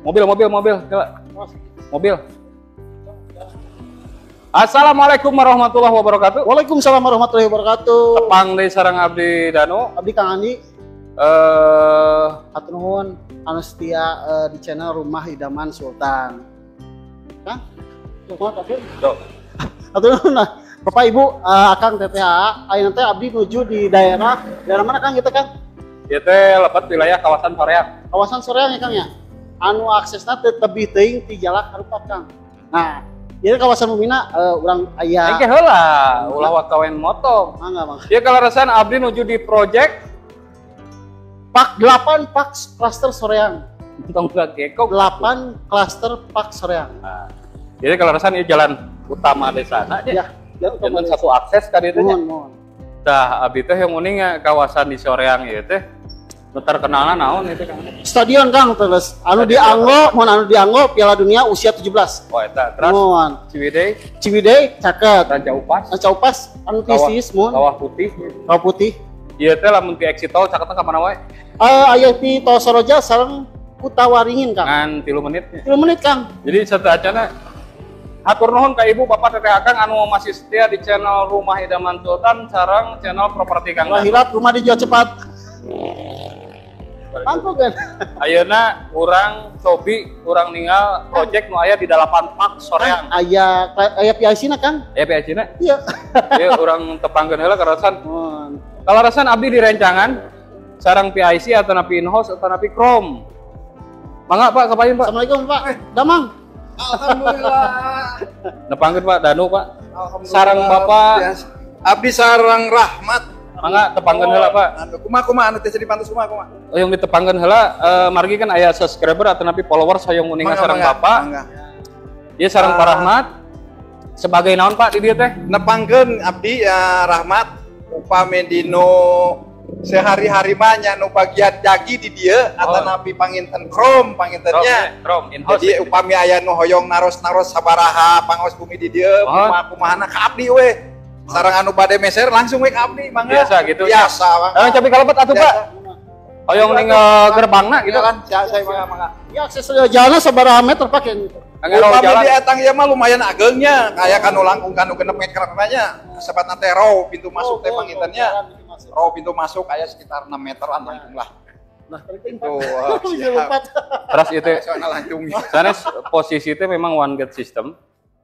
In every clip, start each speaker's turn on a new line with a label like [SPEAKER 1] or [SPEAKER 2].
[SPEAKER 1] Mobil, mobil, mobil. Mobil. Assalamualaikum warahmatullahi wabarakatuh.
[SPEAKER 2] Waalaikumsalam warahmatullahi wabarakatuh.
[SPEAKER 1] Tepang deui sareng abdi Danu.
[SPEAKER 2] Abdi Kang Andi. Hatur nuhun anu setia di channel Rumah Idaman Sultan. Kang?
[SPEAKER 1] Tuh.
[SPEAKER 2] Hatur nuhun nah. Bapak Ibu, Akang Teteh, ayeuna teh abdi nuju di daerah daerah mana, Kang, kita, Kang?
[SPEAKER 1] Ieu teh lebet wilayah kawasan Soreang.
[SPEAKER 2] Kawasan Soreang ya, Kang, ya. Anu aksesna teh tebih teuing ti Jalak Harupat, Kang. Nah, ieu kawasan bumina urang aya.
[SPEAKER 1] Engke heula, ulah waka wae motong.
[SPEAKER 2] Mangga, mangga.
[SPEAKER 1] Ieu kaleresan abdi nuju di project
[SPEAKER 2] Pak 8 Pak Cluster Soreang.
[SPEAKER 1] Tong gekok.
[SPEAKER 2] 8 Cluster Pak Soreang.
[SPEAKER 1] Nah, jadi kaleresan ieu jalan utama desana nya.
[SPEAKER 2] Ya.
[SPEAKER 1] Jangan satu akses ka ditu nya. Tah abdi teh yang uning kawasan di Soreang ieu teh nu terkenalna naon itu, Kang?
[SPEAKER 2] Stadion, Kang, terus anu dianggo mun anu dianggo Piala Dunia usia 17.
[SPEAKER 1] Oh eta, terus Ciwidey.
[SPEAKER 2] Ciwidey caket.
[SPEAKER 1] Ranca Upas.
[SPEAKER 2] Ranca Upas anu tisis mun.
[SPEAKER 1] Kawah Putih.
[SPEAKER 2] Kawah Putih.
[SPEAKER 1] Ieu teh lamun ti exit tol caketna ka mana wae?
[SPEAKER 2] Aya ti Tol Soroja sareng Kutawaringin, Kang.
[SPEAKER 1] Ngan 3 menit.
[SPEAKER 2] 3 menit, Kang.
[SPEAKER 1] Jadi sateuacanna hatur nuhun ka Ibu, Bapak, Teteh, Akang anu masih setia di channel Rumah Idaman Sultan sareng channel properti Kang.
[SPEAKER 2] Hilap rumah dijual cepat. Mampu kan?
[SPEAKER 1] Ayeuna urang cobi urang ningal project nu aya di 8 Pak Soreang.
[SPEAKER 2] Aya aya PIC-na, Kang?
[SPEAKER 1] Aya PIC-na?
[SPEAKER 2] Iya.
[SPEAKER 1] Ieu urang tepangkeun heula kaleresan. Kaleresan abdi di rencangan sareng PIC atau napi in-house atau napi Chrome. Mangga Pak, kapain Pak?
[SPEAKER 2] Assalamualaikum Pak. Damang.
[SPEAKER 3] Alhamdulillah.
[SPEAKER 1] Nepangkeun Pak Danu Pak.
[SPEAKER 3] Alhamdulillah.
[SPEAKER 1] Sareng Bapak.
[SPEAKER 3] Abdi sareng Rahmat.
[SPEAKER 1] Mangga tepangkeun heula Pak.
[SPEAKER 3] Anu kumaha kumaha anu teh dipantos kumaha kumaha.
[SPEAKER 1] Oh, yang ditepangkeun heula margi kan aya subscriber atau napi followers hoyong uninga sareng Bapak. Ieu sareng Pak Rahmat. Sebagai naon Pak di dieu teh?
[SPEAKER 3] Nepangkeun abdi ya Rahmat upami dino sehari-hari mah nya nu bagian jagi di dieu atanapi panginten krom pangintennya.
[SPEAKER 1] Krom in-house.
[SPEAKER 3] Jadi upami aya nu hoyong naros-naros sabaraha pangaos bumi di dieu kumaha kumahana ka abdi we. Sareng anu bade meser langsung we ka abdi mangga.
[SPEAKER 1] Biasa gitu.
[SPEAKER 3] Biasa mangga.
[SPEAKER 1] Capi kalebet atuh Pak. Hoyong ningal gerbangna gitu
[SPEAKER 3] kan. Saya mangga mangga.
[SPEAKER 2] Ya akses jalanna sabaraha meter Pak ya?
[SPEAKER 3] Upami di etang ieu mah lumayan agengnya, kaya kanu langkung kanu 6 meter nya. Sepatna teh row pintu masuk teh pangintennya. Row pintu masuk aya sekitar 6 meteran langkung lah.
[SPEAKER 2] Nah,
[SPEAKER 3] itu
[SPEAKER 1] terus itu sanes posisi itu memang one gate system.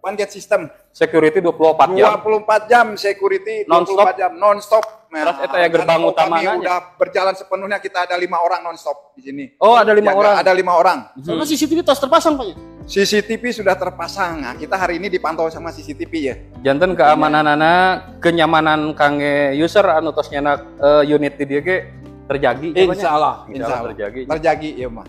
[SPEAKER 3] One gate system.
[SPEAKER 1] Security 24 jam.
[SPEAKER 3] 24 jam security, 24 jam non-stop.
[SPEAKER 1] Nah, terus itu ya gerbang utamanya
[SPEAKER 3] udah berjalan sepenuhnya, kita ada 5 orang non-stop di sini.
[SPEAKER 1] Oh, ada 5 orang.
[SPEAKER 3] Ada 5 orang.
[SPEAKER 2] Sama CCTV terus terpasang, Pak ya?
[SPEAKER 3] CCTV sudah terpasang. Nah, kita hari ini dipantau sama CCTV ya.
[SPEAKER 1] Janten keamananana, kenyamanan kangge user anu tos nyenak unit di dieu ge terjagi.
[SPEAKER 3] Insyaallah,
[SPEAKER 1] insyaallah terjagi.
[SPEAKER 3] Terjagi ieu mah.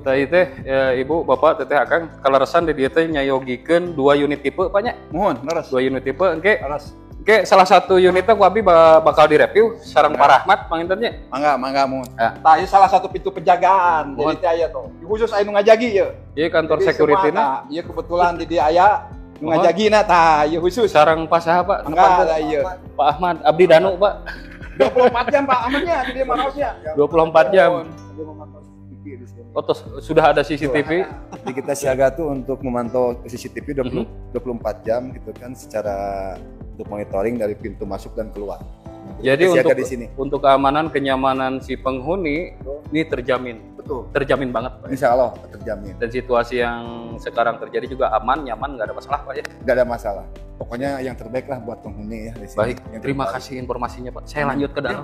[SPEAKER 1] Tah teh ya, Ibu, Bapak, Teteh, Akang kaleresan di dieu teh nyayogikeun 2 unit tipe Pak nya.
[SPEAKER 3] Muhun, leres.
[SPEAKER 1] 2 unit tipe engke.
[SPEAKER 3] Leres.
[SPEAKER 1] Engke salah satu unitnya ku abi bakal direview sareng Pak Rahmat panginten nya.
[SPEAKER 3] Mangga, mangga muhun.
[SPEAKER 1] Ah.
[SPEAKER 3] Tah ieu salah satu pintu penjagaan. Jadi teh aya tuh. Khusus aya nu ngajagi ieu.
[SPEAKER 1] Ieu kantor security-na.
[SPEAKER 3] Ieu kebetulan di dieu aya nu ngajagina tah ieu khusus.
[SPEAKER 1] Sareng Pak saha Pak?
[SPEAKER 3] Mangga tah ieu.
[SPEAKER 1] Pak Ahmad, abdi Danu Pak.
[SPEAKER 3] 24 jam Pak Ahmadnya di dieu manaosnya.
[SPEAKER 1] 24 jam. Oh, terus sudah ada CCTV.
[SPEAKER 4] Jadi kita siaga tuh untuk memantau CCTV 24 jam gitu kan, secara untuk monitoring dari pintu masuk dan keluar.
[SPEAKER 1] Jadi
[SPEAKER 4] kita
[SPEAKER 1] untuk
[SPEAKER 4] di sini.
[SPEAKER 1] Untuk keamanan, kenyamanan si penghuni ini terjamin.
[SPEAKER 4] Betul.
[SPEAKER 1] Terjamin banget Pak.
[SPEAKER 4] Insya Allah terjamin.
[SPEAKER 1] Dan situasi yang sekarang terjadi juga aman, nyaman, nggak ada masalah Pak ya?
[SPEAKER 4] Nggak ada masalah. Pokoknya yang terbaik lah buat penghuni ya di sini.
[SPEAKER 1] Baik,
[SPEAKER 4] yang
[SPEAKER 1] terima kasih informasinya Pak. Saya lanjut ke dalam.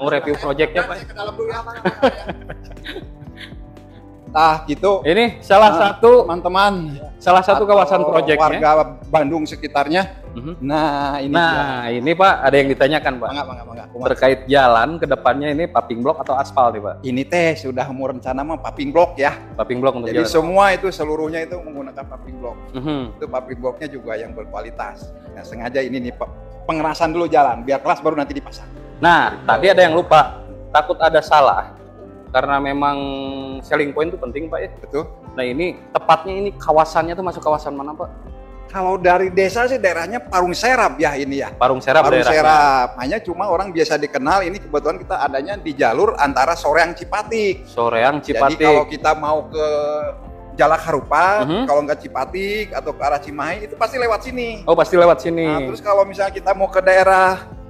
[SPEAKER 1] Mau review projectnya Pak.
[SPEAKER 3] Ke dalam dulu ya. Nah, gitu.
[SPEAKER 1] Ini salah satu
[SPEAKER 3] teman-teman,
[SPEAKER 1] salah satu kawasan proyeknya
[SPEAKER 3] warga Bandung sekitarnya. Nah, ini
[SPEAKER 1] nah, ini Pak, ada yang ditanyakan Pak.
[SPEAKER 3] Mangga, mangga, mangga.
[SPEAKER 1] Terkait jalan ke depannya ini paving block atau aspal nih Pak?
[SPEAKER 3] Ini teh sudah mau rencana mah paving block ya.
[SPEAKER 1] Paving block untuk
[SPEAKER 3] jadi
[SPEAKER 1] jalan.
[SPEAKER 3] Semua itu seluruhnya itu menggunakan paving block. Itu paving blocknya juga yang berkualitas. Nah, sengaja ini nih pengerasan dulu jalan biar keras baru nanti dipasang.
[SPEAKER 1] Nah, tadi ada yang lupa, takut ada salah. Karena memang selling point itu penting Pak ya.
[SPEAKER 3] Betul.
[SPEAKER 1] Nah ini tepatnya ini kawasannya tuh masuk kawasan mana Pak?
[SPEAKER 3] Kalau dari desa sih daerahnya Parung Serap ya ini ya.
[SPEAKER 1] Parung Serap.
[SPEAKER 3] Parung Serap. Hanya cuma orang biasa dikenal ini kebetulan kita adanya di jalur antara Soreang Cipatik.
[SPEAKER 1] Soreang Cipatik.
[SPEAKER 3] Jadi kalau kita mau ke Jalak Harupat, kalau nggak Cipatik atau ke arah Cimahi itu pasti lewat sini.
[SPEAKER 1] Oh, pasti lewat sini.
[SPEAKER 3] Nah, terus kalau misalnya kita mau ke daerah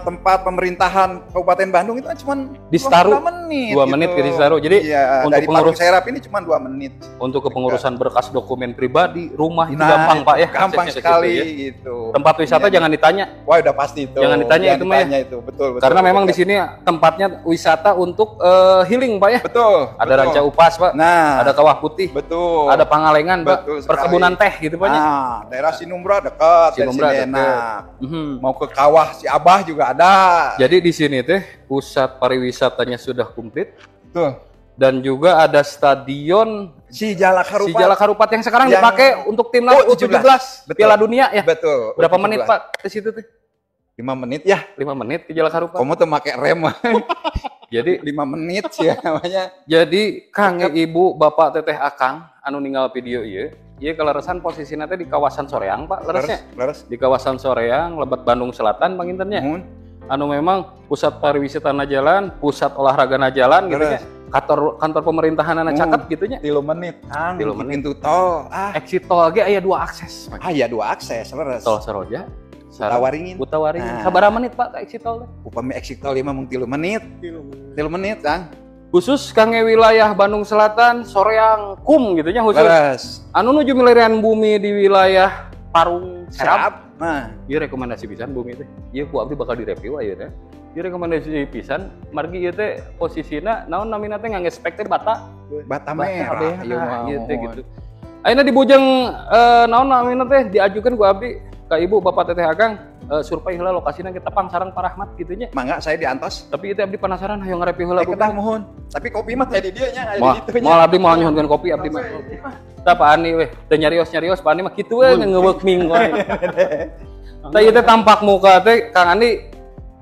[SPEAKER 3] tempat pemerintahan Kabupaten Bandung itu kan cuma
[SPEAKER 1] di Citaru,
[SPEAKER 3] 2 menit.
[SPEAKER 1] 2 menit ke Citaru. Jadi
[SPEAKER 3] ya,
[SPEAKER 1] untuk
[SPEAKER 3] dari
[SPEAKER 1] pengurus
[SPEAKER 3] Serap ini cuma 2 menit.
[SPEAKER 1] Untuk kepengurusan berkas dokumen pribadi, rumah itu
[SPEAKER 3] nah,
[SPEAKER 1] gampang Pak ya.
[SPEAKER 3] Gampang sekali
[SPEAKER 1] situ, ya.
[SPEAKER 3] Gitu.
[SPEAKER 1] Tempat wisata
[SPEAKER 3] ya.
[SPEAKER 1] Jangan ditanya.
[SPEAKER 3] Wah, udah pasti itu.
[SPEAKER 1] Jangan ditanya itu mah ya.
[SPEAKER 3] Itu. Betul, betul.
[SPEAKER 1] Karena
[SPEAKER 3] betul,
[SPEAKER 1] memang
[SPEAKER 3] betul.
[SPEAKER 1] Di sini tempatnya wisata untuk healing Pak ya.
[SPEAKER 3] Betul.
[SPEAKER 1] Ada Ranca Upas Pak.
[SPEAKER 3] Nah,
[SPEAKER 1] ada Kawah Putih.
[SPEAKER 3] Betul.
[SPEAKER 1] Ada Pangalengan Pak.
[SPEAKER 3] Betul sekali.
[SPEAKER 1] Perkebunan teh gitu Pak ya.
[SPEAKER 3] Nah, daerah Sinumbra dekat,
[SPEAKER 1] Sinumbra dekat.
[SPEAKER 3] Mau ke kawah si Abah juga ada.
[SPEAKER 1] Jadi di sini teh pusat pariwisatanya sudah komplit.
[SPEAKER 3] Betul.
[SPEAKER 1] Dan juga ada stadion
[SPEAKER 3] Si Jalak Harupat. Si
[SPEAKER 1] Jalak Harupat yang sekarang yang dipakai untuk timnas U17 Piala Dunia ya.
[SPEAKER 3] Betul.
[SPEAKER 1] Berapa
[SPEAKER 3] U17.
[SPEAKER 1] Menit Pak ke situ teh?
[SPEAKER 3] 5 menit ya.
[SPEAKER 1] 5 menit ke Jalak Harupat.
[SPEAKER 3] Kamu tuh make rem.
[SPEAKER 1] Jadi
[SPEAKER 3] 5 menit sih ya namanya.
[SPEAKER 1] Jadi Kang Ibu, Bapak, Teteh, Akang anu ninggal video ieu, ieu kaleresan posisina teh di kawasan Soreang Pak, leresnya.
[SPEAKER 3] Leres.
[SPEAKER 1] Di kawasan Soreang, Lebet Bandung Selatan pangintennya. Anu memang pusat pariwisata na jalan, pusat olahraga na jalan gitu ya. Kantor pemerintahan na caket gitu nya.
[SPEAKER 3] 3 menit, Kang.
[SPEAKER 1] 3 menit.
[SPEAKER 3] Pintu tol. Ah.
[SPEAKER 1] Exit tol ge aya 2 akses.
[SPEAKER 3] Aya 2 akses, leres.
[SPEAKER 1] Tol Soroja,
[SPEAKER 3] Kutawaringin.
[SPEAKER 1] Kutawaringin.
[SPEAKER 3] Nah.
[SPEAKER 1] Sabaraha menit Pak ke exit tol teh?
[SPEAKER 3] Upami exit tol 5 mung 3 menit. 3 menit, Kang.
[SPEAKER 1] Khusus kangge wilayah Bandung Selatan, Soreang, Kum gitu nya khusus.
[SPEAKER 3] Leres.
[SPEAKER 1] Anu nuju milarian bumi di wilayah Parung Serap.
[SPEAKER 3] Nah,
[SPEAKER 1] ieu rekomendasi pisan bumi teh. Ieu ku abdi bakal direview ayeuna. Ieu rekomendasi pisan margi ieu teh posisina naon namina teh ngangge spek teh bata
[SPEAKER 3] merah
[SPEAKER 1] ieu mah ieu teh gitu. Ayeuna di Bujeng naon namina teh diajukeun ku abdi ka ibu bapak teteh akang survei heula lokasina kita pang sareng Pak Rahmat kitu nya.
[SPEAKER 3] Mangga saya diantos.
[SPEAKER 1] Tapi itu abdi penasaran hayang ngareview heula.
[SPEAKER 3] Kedah mohon. Tapi kopi mah teh di dieu nya aya di ditu nya.
[SPEAKER 1] Moal abdi moal nyuhunkeun kopi abdi mah. Tah Pak Ani weh, teu nyarios-nyarios Pak Ani mah kitu we ngeuweuk ming wae. Tah ieu teh tampak muka teh Kang Andi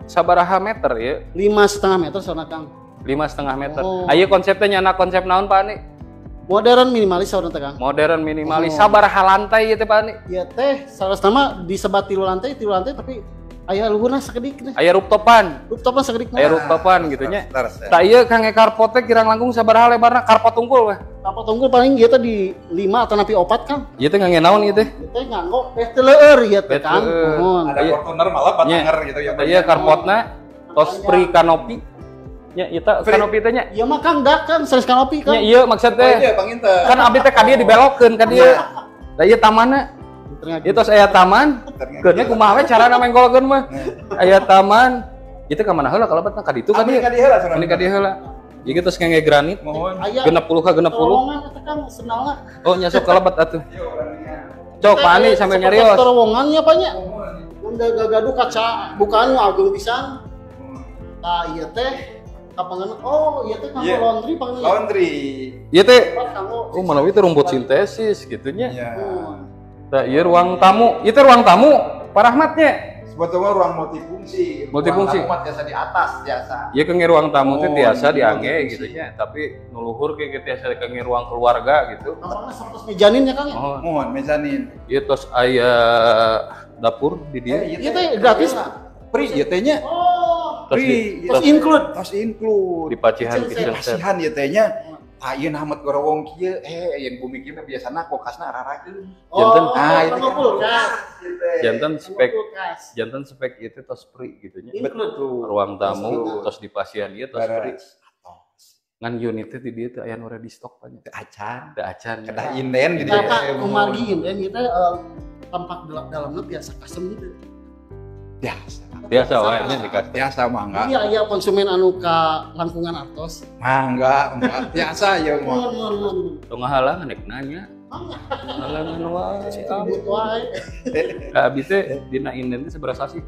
[SPEAKER 1] sabaraha meter ya?
[SPEAKER 2] 5,5 meter sauna Kang.
[SPEAKER 1] 5,5 meter. Ayo konsepnya nyana konsep naon Pak Ani?
[SPEAKER 2] Modern minimalis sauna teh Kang.
[SPEAKER 1] Modern minimalis. Sabaraha lantai ieu teh Pak Ani?
[SPEAKER 2] Ieu teh salah mah disebat 3 lantai, 3 lantai tapi aya luhurna sakedik teh.
[SPEAKER 1] Aya rooftopan.
[SPEAKER 2] Rooftopan sakedik.
[SPEAKER 1] Aya rooftopan gitu nya. Tah ieu kangge carport teh kirang langkung sabaraha lebarna carport tungkul weh?
[SPEAKER 2] Carport tungkul paling ieu teh di 5 atau napi 4 Kang.
[SPEAKER 1] Ieu teh ngangge naon ieu teh?
[SPEAKER 2] Ieu teh nganggo teh teu leueur ieu teh Kang.
[SPEAKER 3] Ada Fortuner malah batanger gitu ya.
[SPEAKER 1] Ieu carportna tos pri kanopi. Nya ieu teh kanopi teh nya.
[SPEAKER 2] Ieu mah Kang dak Kang sanes kanopi Kang.
[SPEAKER 1] Nya ieu maksud teh.
[SPEAKER 3] Iya panginten.
[SPEAKER 1] Kan abdi teh ka dieu dibelokkeun ka dieu. Lah ieu tamanna. Ieu tos aya taman. Keunnya kumaha we carana menggolkeun mah. Aya taman. Ieu teh ka mana heula kalebetna ka ditu ka dieu. Ini ka dieu heula. Ieu tos ngangge granit.
[SPEAKER 2] Aya
[SPEAKER 1] 60 ka 60.
[SPEAKER 2] Terowongan eta Kang sendalna.
[SPEAKER 1] Oh nya sok kalebet atuh. Cok Pak Ani sambil nyarios.
[SPEAKER 2] Terowongan nya Pak nya. Mun gagaduh kaca bukaan nu ageung pisan. Tah ieu teh kapangan oh ieu teh kanggo laundry panginten.
[SPEAKER 3] Laundry.
[SPEAKER 1] Ieu teh oh manawi teh rumput sintesis gitu nya.
[SPEAKER 3] Iya.
[SPEAKER 1] Tah ieu ruang tamu. Ieu teh ruang tamu Pak Rahmat nya.
[SPEAKER 3] Sebetulnya ruang multifungsi.
[SPEAKER 1] Multifungsi.
[SPEAKER 3] Ruang tamu mah biasa di atas biasa.
[SPEAKER 1] Ieu kangge ruang tamu teh tiasa diangge gitu nya, tapi nu luhur ge tiasa kangge ruang keluarga gitu.
[SPEAKER 2] Kamarna sapertos mezanin nya Kang.
[SPEAKER 1] Oh,
[SPEAKER 3] mohon mezanin.
[SPEAKER 1] Ieu tos aya dapur di dieu.
[SPEAKER 2] Ieu teh gratis.
[SPEAKER 3] Free ieu teh nya.
[SPEAKER 2] Oh.
[SPEAKER 3] Free.
[SPEAKER 2] Tos include.
[SPEAKER 3] Tos include.
[SPEAKER 1] Di pacihan kitchen set.
[SPEAKER 3] Pacihan ieu teh nya. Ah ieu namet gorowong kieu, yang bumi kieu mah biasana kulkasna ararakeun.
[SPEAKER 1] Janten
[SPEAKER 3] ah itu
[SPEAKER 2] kulkas.
[SPEAKER 1] Janten spek ieu teh tos free gitu nya.
[SPEAKER 2] Betul.
[SPEAKER 1] Ruang tamu tos di pasihan ieu tos free. Ngan unit teh di dieu teh aya nu ready stock banyak.
[SPEAKER 3] Teu acan.
[SPEAKER 1] Teu acan.
[SPEAKER 3] Kedah inden di dieu.
[SPEAKER 2] Pak kumargi inden ieu teh tampak dalamna biasa custom gitu.
[SPEAKER 3] Biasa.
[SPEAKER 1] Biasa wae nya dikasih.
[SPEAKER 3] Biasa mah enggak.
[SPEAKER 2] Iya iya konsumen anu ka langkungan artos.
[SPEAKER 3] Mah enggak biasa ya mah.
[SPEAKER 1] Tong ngahalangan rek nanya. Halangan wae.
[SPEAKER 2] Ribut wae.
[SPEAKER 1] Ka abi teh dina inden teh sabaraha sasih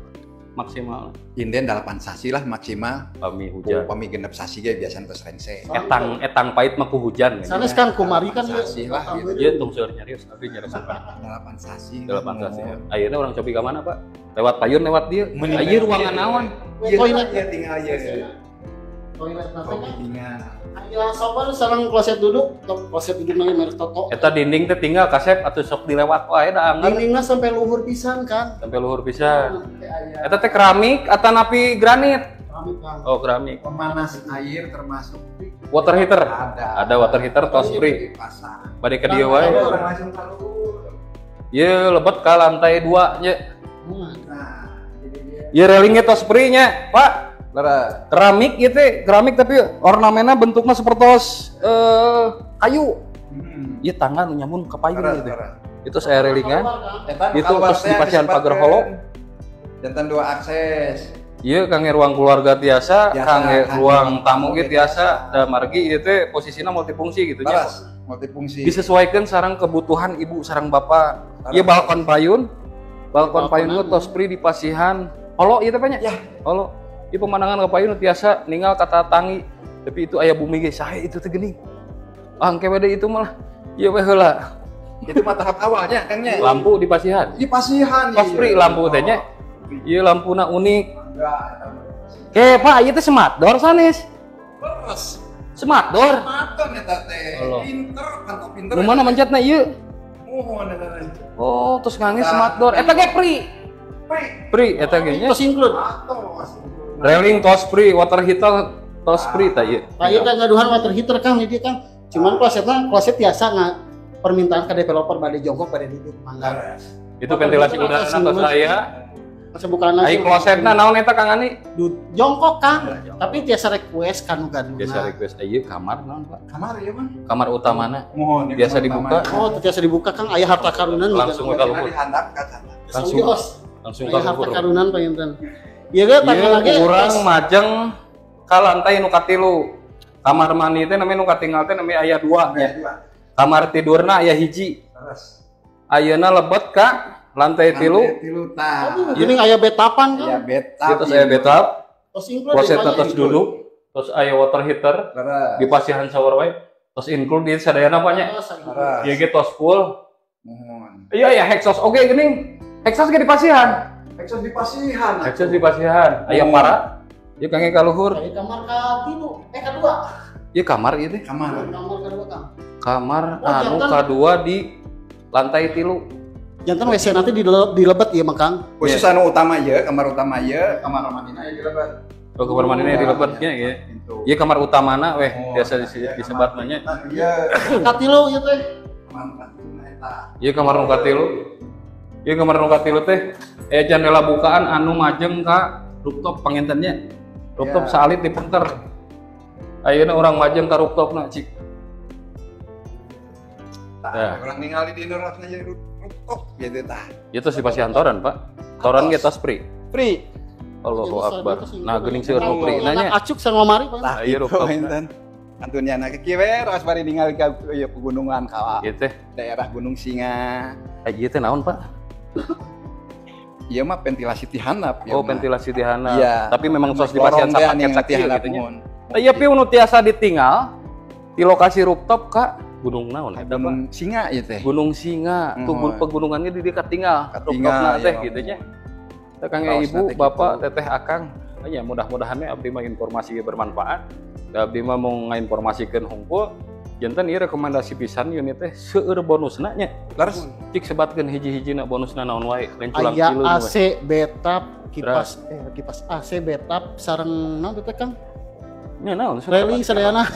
[SPEAKER 1] maksimal?
[SPEAKER 3] Inden 8 sasih lah maksimal.
[SPEAKER 1] Pami hujan.
[SPEAKER 3] Pami genep sasih ge biasana tos rengse.
[SPEAKER 1] Etang pahit mah ku hujan.
[SPEAKER 2] Sanes kan kumari kan
[SPEAKER 3] sasih lah gitu.
[SPEAKER 1] Ieu tong seueur nyarios abi nyarios 8
[SPEAKER 3] sasih.
[SPEAKER 1] 8 sasih. Ayeuna urang cobi ka mana, Pak? Lewat payun lewat dieu. Ieu ruangan naon?
[SPEAKER 2] Toilet
[SPEAKER 3] ya tinggal ieu.
[SPEAKER 2] Toilet nanti kan. Tinggal. Aya sopan sareng kloset duduk, kloset duduk nang merek Toto.
[SPEAKER 1] Eta dinding teh tinggal kasep atuh sok dilewat wae da anggar.
[SPEAKER 2] Dindingna sampai luhur pisan kan.
[SPEAKER 1] Sampai luhur pisan. Eta teh keramik atanapi granit? Oh, keramik.
[SPEAKER 3] Pemanas air termasuk
[SPEAKER 1] water heater. Ada water heater tos free. Bade ka dieu wae. Ieu lebet ka lantai 2 nya.
[SPEAKER 3] Nah,
[SPEAKER 1] ieu railingnya tos free nya, Pak. Keramik ieu teh, keramik tapi ornamennya bentuknya sepertos kayu. Ieu tangga nu nyamun ka payun gitu. Itu saya railingan. Itu terus dipasihan pagar holo.
[SPEAKER 3] Jantan 2 akses.
[SPEAKER 1] Iya, kangge ruang keluarga tiasa, kangge ruang tamu ge tiasa, da margi ieu teh posisina multifungsi gitu nya.
[SPEAKER 3] Multifungsi.
[SPEAKER 1] Disesuaikan sareng kebutuhan ibu sareng bapak. Ieu balkon payun. Balkon payun ge tos free dipasihan holo ieu teh nya. Ya, holo. Ieu pemandangan ka payun tiasa ninggal kata tangi. Tapi itu aya bumi ge sae itu teh geuning. Ah, engke we deui itu malah. Ieu we heula.
[SPEAKER 3] Itu mah tahap awalnya Kang nya.
[SPEAKER 1] Lampu dipasihan.
[SPEAKER 3] Dipasihan.
[SPEAKER 1] Tos free lampu teh nya. Ieu lampuna unik. Oke, Pak, ieu teh smart door sanes.
[SPEAKER 3] Leres.
[SPEAKER 1] Smart door.
[SPEAKER 3] Smart door eta teh. Pinter, pantau pinter.
[SPEAKER 1] Nu mana mencetna ieu?
[SPEAKER 3] Muhun eta teh.
[SPEAKER 1] Oh, terus ngange smart door. Eta ge free. Free eta ge nya.
[SPEAKER 2] Tos include.
[SPEAKER 1] Railing tos free, water heater tos free tah ieu.
[SPEAKER 2] Tah ieu teh ngaduhan water heater Kang di dieu Kang. Cuman klosetna kloset tiasa nga permintaan ke developer bade jongkok bade duduk mangga.
[SPEAKER 1] Itu ventilasi udara tos aya.
[SPEAKER 2] Ai
[SPEAKER 1] klosetna naon eta Kang Ani?
[SPEAKER 2] Jongkok Kang, tapi tiasa request kanu gaduhna.
[SPEAKER 1] Biasa request ieu kamar naon Pak?
[SPEAKER 3] Kamar ieu mah.
[SPEAKER 1] Kamar utamana.
[SPEAKER 3] Mohon
[SPEAKER 1] biasa dibuka.
[SPEAKER 2] Oh, tiasa dibuka Kang, aya harta karunan
[SPEAKER 1] langsung ka luhur. Langsung ka luhur.
[SPEAKER 2] Harta karunan panginten. Ieu ge tanggal lagi
[SPEAKER 1] urang majeng ka lantai nu katilu. Kamar mandi teh namanya nu katinggal teh namanya aya 2 nya. Kamar tidurna aya 1.
[SPEAKER 3] Leres.
[SPEAKER 1] Ayeuna lebet ka lantai tilu.
[SPEAKER 3] Tah.
[SPEAKER 2] Geuning aya betapan kan?
[SPEAKER 3] Aya betap.
[SPEAKER 1] Terus aya betap.
[SPEAKER 2] Terus
[SPEAKER 1] terus duduk, terus aya water heater. Dipasihan shower wae. Terus include di sadayana Pak nya. Ieu ge tos full.
[SPEAKER 3] Mohon.
[SPEAKER 1] Iya ya hexos oge geuning. Hexos ge dipasihan.
[SPEAKER 3] Hexos dipasihan.
[SPEAKER 1] Hexos dipasihan. Aya para. Ieu kangge ka luhur.
[SPEAKER 2] Aya kamar ka 3, ka 2.
[SPEAKER 1] Ieu kamar ieu teh.
[SPEAKER 3] Kamar.
[SPEAKER 2] Kamar kadua Kang.
[SPEAKER 1] Kamar anu kadua di lantai 3.
[SPEAKER 2] Jantan WC nanti di lebet ya Kang.
[SPEAKER 3] Khusus anu utama ieu, kamar utama ieu, kamar mandina ieu di lebet.
[SPEAKER 1] Oh, kamar mandina di lebet nya ieu. Ieu kamar utamana weh, biasa disebatna nya.
[SPEAKER 3] Ieu.
[SPEAKER 2] Katilu ieu teh.
[SPEAKER 1] Ieu kamar nu katilu. Ieu kamar nu katilu teh aya jendela bukaan anu majeng ka rooftop panginten nya. Rooftop saalit dipenter. Ayeuna urang majeng ka rooftopna cik.
[SPEAKER 3] Tah, urang ningali di rooftopna jadi rooftop gitu tah.
[SPEAKER 1] Itu sih pasti toran, Pak. Toran ge tos free.
[SPEAKER 3] Free.
[SPEAKER 1] Allahu Akbar. Nah, geuning seueur nu free nanya.
[SPEAKER 2] Acuk sareng lemari, Pak.
[SPEAKER 3] Tah, ieu rooftop. Antunya anak kieu we ros bari ningali ka ieu pegunungan ka.
[SPEAKER 1] Ieu teh
[SPEAKER 3] daerah Gunung Singa.
[SPEAKER 1] Ieu teh naon, Pak?
[SPEAKER 3] Ieu mah ventilasi ti handap.
[SPEAKER 1] Oh, ventilasi ti handap.
[SPEAKER 3] Iya.
[SPEAKER 1] Tapi memang tos dipasihan sapaket sakieu gitu nya. Ieu pi nu tiasa ditinggal di lokasi rooftop ka Gunung naon eta
[SPEAKER 3] Gunung Singa ieu teh.
[SPEAKER 1] Gunung Singa, tuh pegunungannya di dieu katinggal, rooftopna teh gitu nya. Teh kangge ibu, bapak, teteh, akang, nya mudah-mudahan abdi mah informasi bermanfaat. Da abdi mah mau ngainformasikeun hungkul, janten ieu rekomendasi pisan unit teh seueur bonusna nya.
[SPEAKER 3] Leres
[SPEAKER 1] cik sebatkeun hiji-hijina bonusna naon wae, lain culang
[SPEAKER 2] Aya
[SPEAKER 1] cileun wae.
[SPEAKER 2] AC betap, kipas kipas AC betap sareng naon teh Kang?
[SPEAKER 1] Nya naon
[SPEAKER 2] railing sadayana.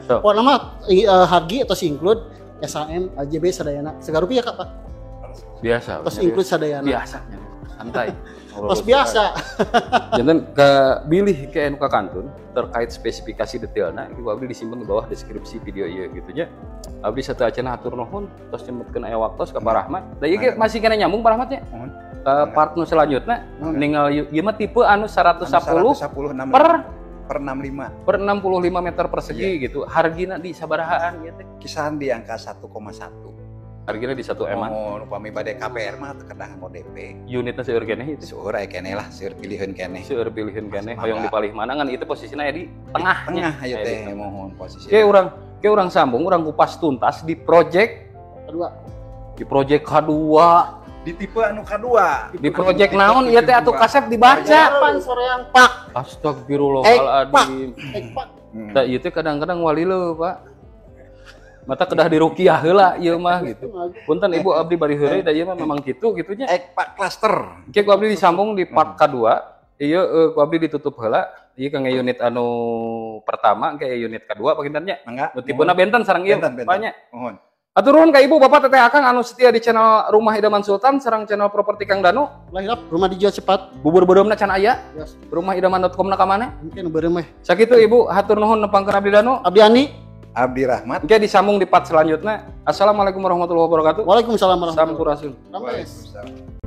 [SPEAKER 2] Pokona mah hargi atau include SAM, AJB sadayana. Segala rupiah Kak, Pak.
[SPEAKER 1] Biasa.
[SPEAKER 2] Terus include sadayana.
[SPEAKER 1] Biasa. Santai.
[SPEAKER 2] Terus biasa.
[SPEAKER 1] Janten ke bilih ke anu ka kantun terkait spesifikasi detailna ieu abdi disimpen di bawah deskripsi video ieu gitu nya. Abdi sateuacanna hatur nuhun tos nyempetkeun aya waktos ka Pak Rahmat. Da ieu masih kena nyambung Pak Rahmat nya. Ke part nu selanjutna ninggal ieu mah tipe anu 110 per
[SPEAKER 3] 65
[SPEAKER 1] per 65 meter persegi gitu. Hargina di sabarahaan ieu teh?
[SPEAKER 3] Kisaran di angka 1,1.
[SPEAKER 1] Hargina di 1 M-an.
[SPEAKER 3] Oh, upami bade KPR mah teu kedah nganggo DP.
[SPEAKER 1] Unitna seueur keneh itu.
[SPEAKER 3] Seueur aya keneh lah, seueur pilihan keneh.
[SPEAKER 1] Seueur pilihan keneh, hoyong dipalih mana ngan itu posisina aya di tengah.
[SPEAKER 3] Tengah aya teh mohon posisi.
[SPEAKER 1] Ke urang sambung, urang kupas tuntas di project
[SPEAKER 2] kedua.
[SPEAKER 1] Di project kedua.
[SPEAKER 3] Di tipe anu kedua.
[SPEAKER 1] Di project naon ieu teh atuh kasep dibaca.
[SPEAKER 2] Pan soreang pak.
[SPEAKER 1] Astagfirullahaladzim. Tah ieu teh kadang-kadang walileuh, Pak. Mata kedah dirukiah heula ieu mah gitu. Punten Ibu abdi bari heureuy da ieu mah memang kitu kitu nya.
[SPEAKER 3] Ekpak cluster.
[SPEAKER 1] Engke ku abdi disambung di part kedua. Ieu ku abdi ditutup heula. Ieu kangge unit anu pertama, engke unit kedua panginten nya.
[SPEAKER 3] Mangga.
[SPEAKER 1] Nu tipena benten sareng ieu.
[SPEAKER 3] Benten, benten.
[SPEAKER 1] Banyak.
[SPEAKER 3] Mohon.
[SPEAKER 1] Atur nuhun ka ibu, bapak, teteh, akang anu setia di channel Rumah Idaman Sultan sareng channel Properti Kang Danu.
[SPEAKER 2] Lah hilap rumah dijual cepat.
[SPEAKER 1] Bubur beureumna can aya.
[SPEAKER 2] Yes.
[SPEAKER 1] Rumahidaman.com na ka mana?
[SPEAKER 2] Mungkin beureum meh.
[SPEAKER 1] Sakitu ibu, hatur nuhun nepangkeun abdi Danu.
[SPEAKER 2] Abdi Andi.
[SPEAKER 3] Abdi Rahmat.
[SPEAKER 1] Engke disambung di part selanjutnya. Assalamualaikum warahmatullahi wabarakatuh.
[SPEAKER 2] Waalaikumsalam warahmatullahi
[SPEAKER 1] Sampurasun.
[SPEAKER 2] wabarakatuh. Rampes.
[SPEAKER 3] Waalaikumsalam.